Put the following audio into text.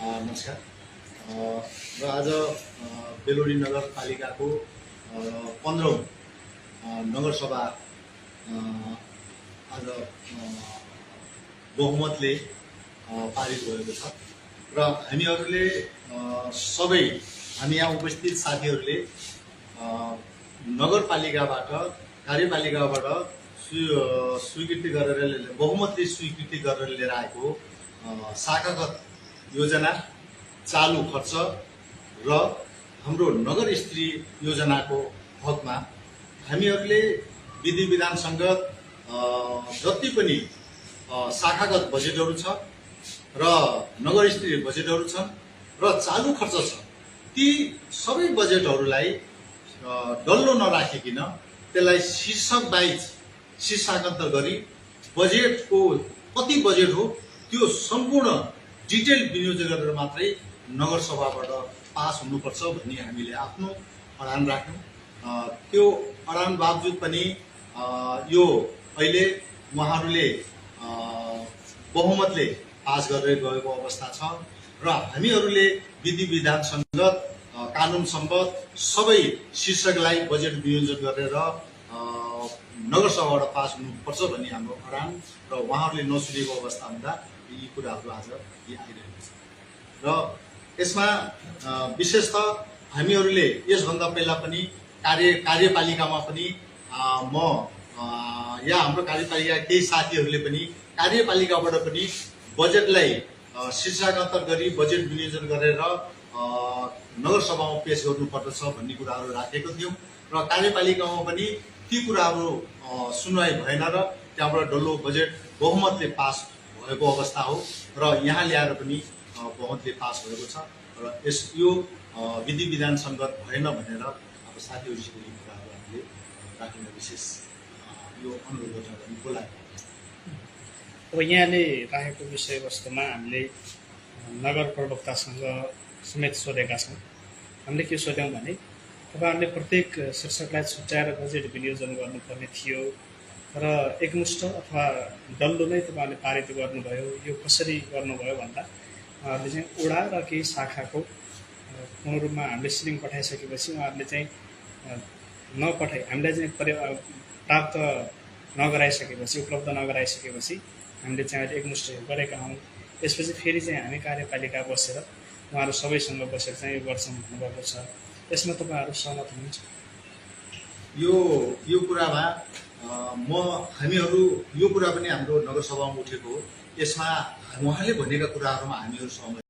नमस्कार। र आज बेलोडी नगरपालिकाको 15औं नगरसभा आज बहुमतले पारित भएको छ र हामीहरूले सबै हामी यहाँ उपस्थित साथीहरूले नगरपालिकाबाट कार्यपालिकाबाट स्वीकृति गरेर बहुमतले स्वीकृति गरेर लिएर आएको शाखागत योजना, चालु खर्च र हाम्रो नगर स्तरीय योजनाको हकमा हामीहरूले विधि विधान सङ्गत जति पनि शाखागत बजेटहरू छ र नगर स्तरीय बजेटहरू छन् र चालु खर्च छ, ती सबै बजेटहरूलाई डल्लो नराखिकन त्यसलाई शीर्षक वाइज शीर्षाङ्कन गरी बजेटको कति बजेट हो त्यो सम्पूर्ण डिटेल विनियोजन गरेर मात्रै नगरसभाबाट पास हुनुपर्छ भन्ने हामीले आफ्नो अडान राख्यौँ। त्यो अडान बावजुद पनि यो अहिले उहाँहरूले बहुमतले पास गरेर गएको अवस्था छ र हामीहरूले विधि विधान सङ्गत कानुन सम्बद्ध सबै शीर्षकलाई बजेट विनियोजन गरेर नगरसभाबाट पास हुनुपर्छ भन्ने हाम्रो अडान र उहाँहरूले नसुनेको अवस्था हुँदा यी कुराहरू आज आइरहेको छ र यसमा विशेषतः हामीहरूले यसभन्दा पहिला पनि कार्यपालिकामा पनि म या हाम्रो कार्यपालिका केही साथीहरूले पनि कार्यपालिकाबाट पनि बजेटलाई शीर्षाङ्कन गरी बजेट विनियोजन गरेर नगरसभामा पेश गर्नुपर्दछ भन्ने कुराहरू राखेको थियौँ र कार्यपालिकामा पनि ती कुराहरू सुनवाई भएन र त्यहाँबाट डल्लो बजेट बहुमतले पास भएको अवस्था हो र यहाँ ल्याएर पनि बहुमतले पास भएको छ र यो विधि विधान सङ्गत भएन भनेर अब साथीहरूसित यी कुराहरू हामीले राख्ने विशेष यो अनुरोध गर्न बोलाएको। अब यहाँले राखेको विषयवस्तुमा हामीले नगर प्रवक्तासँग समेत सोधेका छौँ। हामीले के सोध्यौँ भने तपाईँहरूले प्रत्येक शीर्षकलाई छुट्याएर बजेट विनियोजन गर्नुपर्ने थियो र एकमुष्ट अथवा डल्लो नै तपाईँहरूले पारित गर्नुभयो, यो कसरी गर्नुभयो भन्दा उहाँहरूले चाहिँ ओडा र केही शाखाको पूर्ण रूपमा हामीले सिलिङ पठाइसकेपछि उहाँहरूले चाहिँ हामीलाई चाहिँ प्राप्त नगराइसकेपछि उपलब्ध नगराइसकेपछि हामीले चाहिँ अहिले एकमुष्ट गरेका हौँ। त्यसपछि फेरि चाहिँ हामी कार्यपालिका बसेर उहाँहरू सबैसँग बसेर चाहिँ यो गर्छौँ भन्नुभएको छ। यसमा तपाईँहरू सहमत हुनुहुन्छ? यो कुरामा हामीहरू यो कुरा पनि हाम्रो नगरसभामा उठेको हो। यसमा उहाँले भनेका कुराहरूमा हामीहरू सहमत